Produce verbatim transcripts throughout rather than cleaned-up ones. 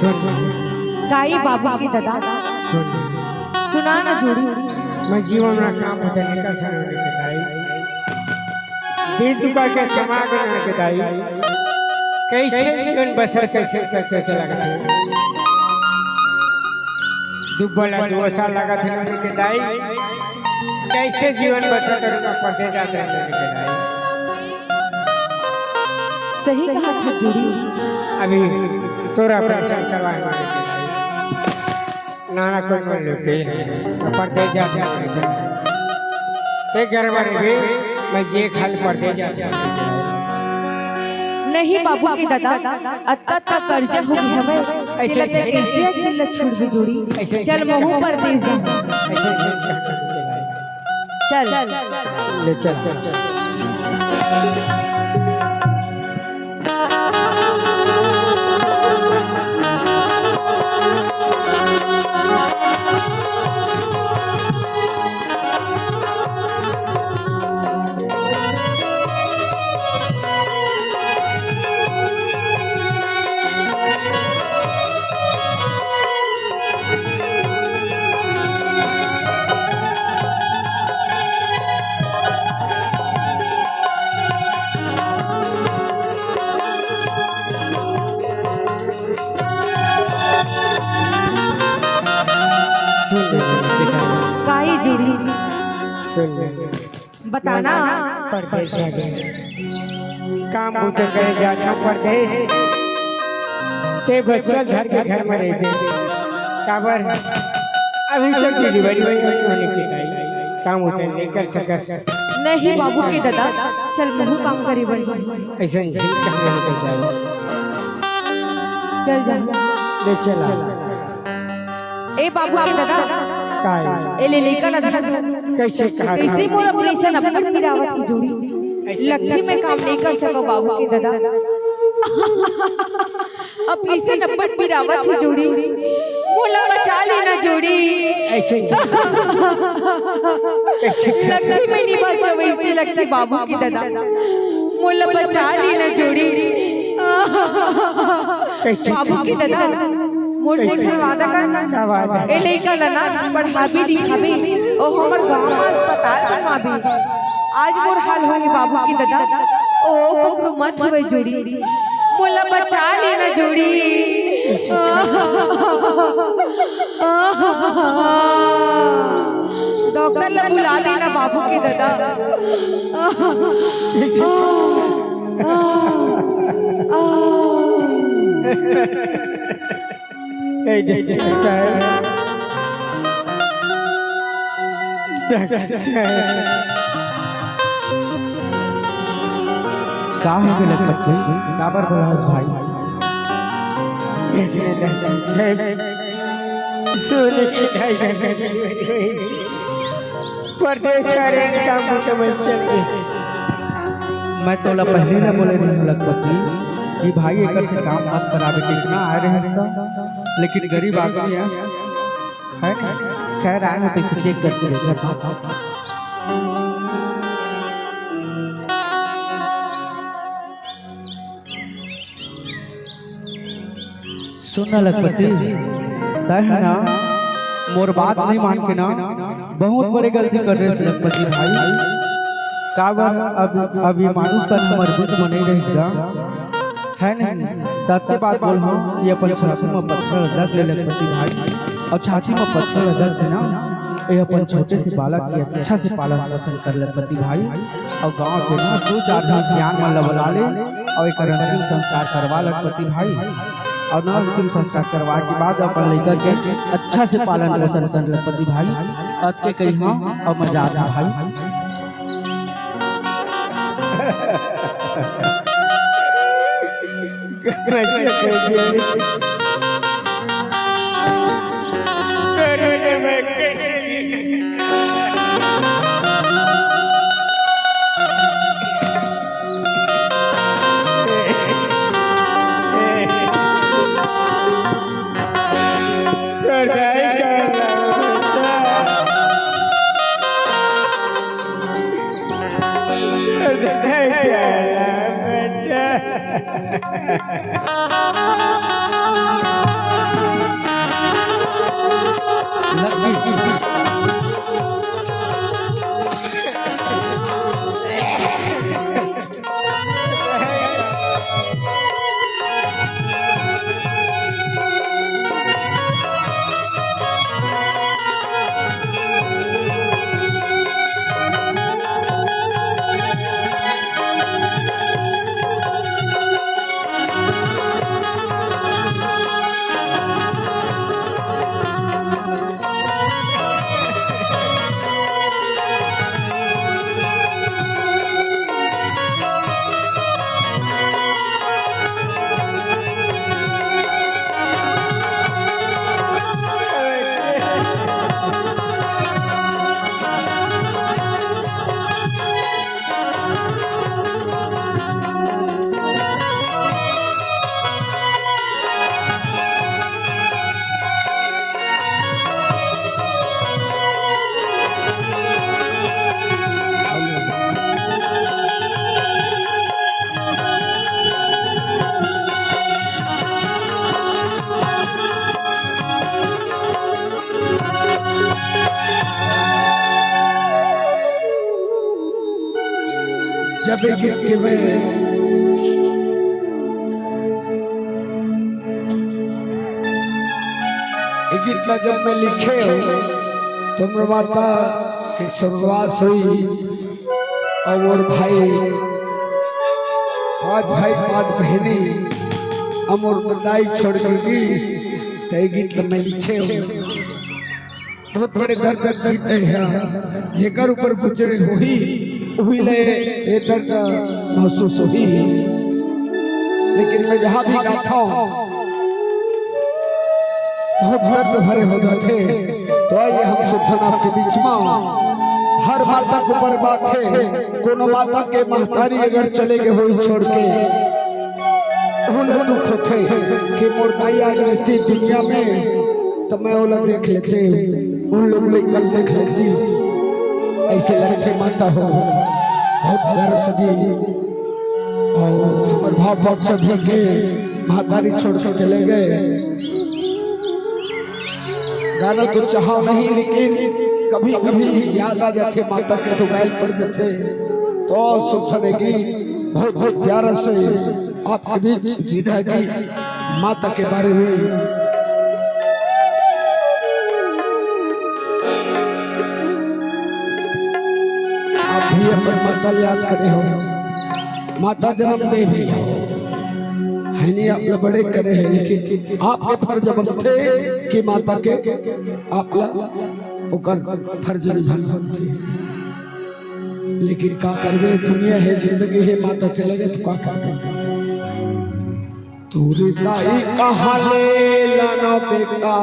सुन। काई बाबू के ददा? सुन। सुना ना जोड़ी। मैं जीवन में काम होता निकल सकता नहीं बताई। दिल दुखा के क्षमा के नहीं बताई। कैसे जीवन बसर कैसे करते चला गया। दुबला दुआसा लगा था नहीं बताई। कैसे जीवन बसर करूँगा, परदेस जाते हैं नहीं बताई। सही कहा था जोड़ी। अभी तोरा पैसा करवा है। नाना कोई मन लेके परदेस जाते हैं। ते घर वाले भी मैं जे खाल परदेस जाते हैं। नहीं बाबू के ददा, अतका तक कर्जा हो गया हवे। ऐसे ऐसे कैसे अकेला छूट भी जोड़ी? ऐसे चल ऐसे महू परदेस जा। ऐसे ऐसे चल। ले चल। सुन ले बेटा। काई जुड़ी? सुन ले। बताना। परदेस जा। काम बूता करे जात हँव परदेस। ते बच्चा धर के घर में रहिबे। काबर? अभी तक डिलीवरी होने के ताई। काम बूता नहीं कर सकस। नहीं बाबू के ददा, चल महू काम करे बर जाहूँ। ऐसन झन काम नहीं कर जाए। चल जा। ले चला। ए बाबू के ददा। काय? ए ले लइका ला धर दो। कैसे कहा? कैसे मोर operation अब्बड़ पिरावत ही जोड़ी। लगथे मैं काम नहीं कर सकव बाबू के ददा। Operation अब्बड़ पिरावत ही जोड़ी। मोला बचा लेना जोड़ी। ऐसे कैसे? लगथे मैं नहीं बचव, ऐसे लगथे बाबू के ददा। मोला बचा लेना जोड़ी। कैसे? बाबू के ददा, मोर से कैसे? घर वादा करना। क्या बात है? ए लइका ला ना पढ़ाबे लिखाबे, ओ हमर गाँव में अस्पताल बनवाबे। आज मोर हाल होही बाबू के ददा, ओ ककरो मत होवे जोड़ी, मोला बचा लेना जोड़ी। डॉक्टर ला बुला देना बाबू के ददा। ए, डॉक्टर साहब, डॉक्टर साहब। का हो गे लखपति? काबर बोलास भाई? डॉक्टर साहब, सोने के ढाई घंटा डिलीवरी होइस। परदेस जा रेहेन, काम बूता में चल गे। मैं तोला पहिली ला बोले रहेंव लखपति कि भाई एकर से काम मत कराबे, कहिके ना आए रहेस त, लेकिन गरीब आदमी हस, है ना? खैर आए हँव तइसे चेक करके देखत हँव। सुन ना लखपति, तैं ह ना मोर बात नइ मान के ना बहुत बड़े गलती कर डरेस लखपति भाई। काबर अब, अब ये मानुस तन हमर बीच म नइ रहिस गा, है नहीं? तब के बात बोल हँव, ये अपन छाती म पत्थर रख ले लखपति भाई, अउ छाती म पत्थर रख के ना ये अपन छोटे से बालक के अच्छा से पालन पोषण कर लखपति भाई। अउ गाँव के ना दू चार झन सियान मन ला बला ले अउ एकर अंतिम संस्कार करवा लखपति भाई। अउ ना अंतिम संस्कार करवा के बाद अपन लइका के अच्छा से पालन पोषण कर लखपति भाई। अतके कहिहँव अउ मैं जात हँव भाई। जब ये गीत के मैं, ये गीत ला जब मैं लिखे हो, तो मोर माता के स्वर्गवास हुई और मोर भाई, पांच भाई, पांच बहनी, अमर दाई छोड़ के गीस, तो ये गीत ला मैं लिखे हो। बहुत बड़े दर्द के गीत हे, जेकर ऊपर गुजरे होही, उही ले ये दर्द महसूस होही। लेकिन मैं जहाँ भी गाता हूँ, बहुत दर्द भरे हो जाथे। तो आइए हम सुरधन आपके बीच में, हर माता के ऊपर बात हे, कोनो माता के महतारी अगर चले गए होही छोड़ के, उन लोग दुख होथे कि मोर दाई आज रहती दुनिया में, तो मैं ओला देख लेते, उन लोग ले कल देख लेती। ऐसे लगथे माता हो, बहुत प्यारा सजी। और हमर भाव पक्ष भी के महतारी छोड़ के चले गए। गाना तो चाहो नहीं, लेकिन कभी-कभी याद आ जाथे माता के, तो बैल पड़ जाथे। तो सुन सनेगी बहुत, बहुत प्यारा से आपके बीच विदा की माता के बारे में। आप भी अपन माता ल याद करे हो, माता जन्म दे भी हो, है नहीं, आप ल बड़े करे हे, लेकिन आपके फर्ज बनथे कि माता के आप ल ओकर फर्ज निभाना बनथे। लेकिन का करबे, दुनिया हे, जिंदगी हे, माता चले गए तो का करबे? तोर दाई कहाँ ले लाना बेटा,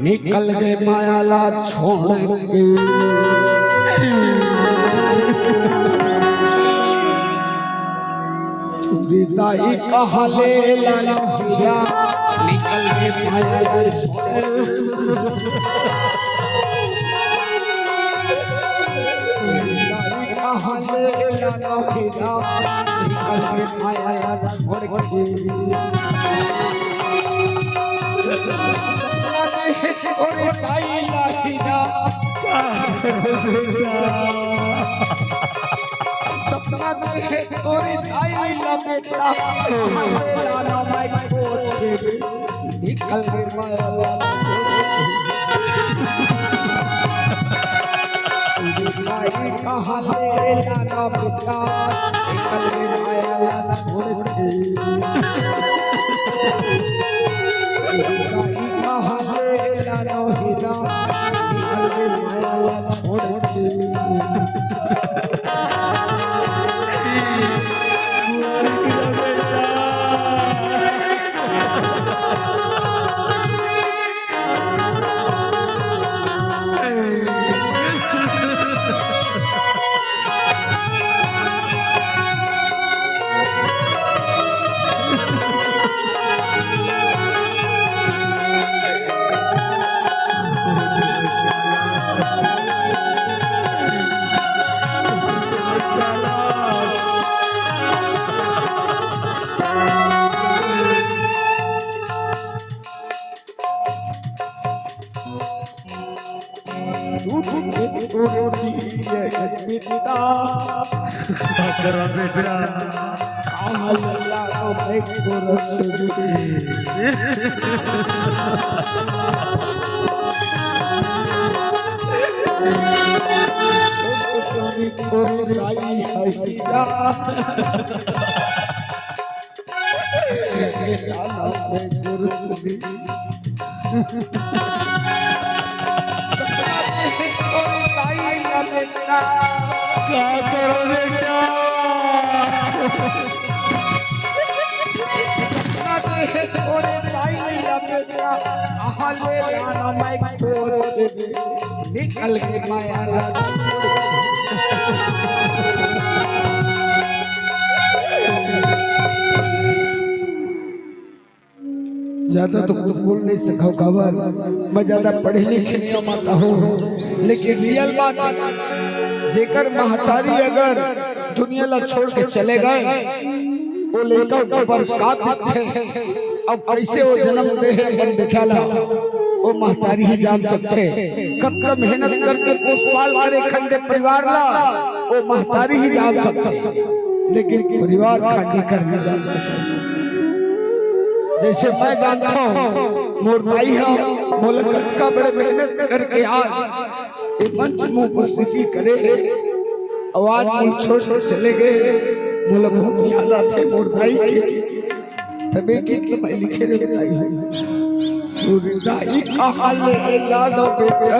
निकल गए माया ला छोड़ के। तोर दाई कहाँ ले लाना भैया, निकल गए माया ला छोड़ के। तोर दाई कहाँ ले लाना भैया, निकल गए माया ला छोड़ के। सपना देखे तोर दाई लाखिया। सपना देखे तोर दाई ला बेटा, लाना माई को निकल गए माया ला। भाई कहाँ ले लाना बेटा, निकल गए माया ला छोड़ के। भाई कहाँ ले लाना बेटा, निकल गए माया ला छोड़ के। दूध के तोर पिए पिता। का करब बेटा? कहाँ ले लानों मैं गोरस दूध? तोर दाई है हीरा। लानों मैं गोरस दूध। का करब बेटा? निकल के माया। ज्यादा तो कुछ बोल नहीं सकव, काबर मैं ज्यादा पढ़े लिखे नहीं माता हूँ, लेकिन रियल बात है, जेकर महतारी अगर दुनिया ला छोड़ के चले गए, वो लइका ऊपर का बीतथे, अउ कैसे वो जन्म दे हे अपन बेटा ला, वो महतारी ही जान सकथे। कतका मेहनत करके पोसपाल करे खंडे परिवार ला, वो महतारी ही जान सकथे, लेकिन परिवार खांडी कर नहीं जान सकथे। जैसे मैं जानता हूँ, मोर दाई हा मोला कतका बड़े मेहनत करके आज ये मंच में उपस्थिति करे, अउ आज मोला छोड़ के चले गए, मोला बहुत याद आथे मोर दाई के। तबे गीत ल मैं लिखे रे दाई हो। तोर दाई कहाँ ले लानों बेटा?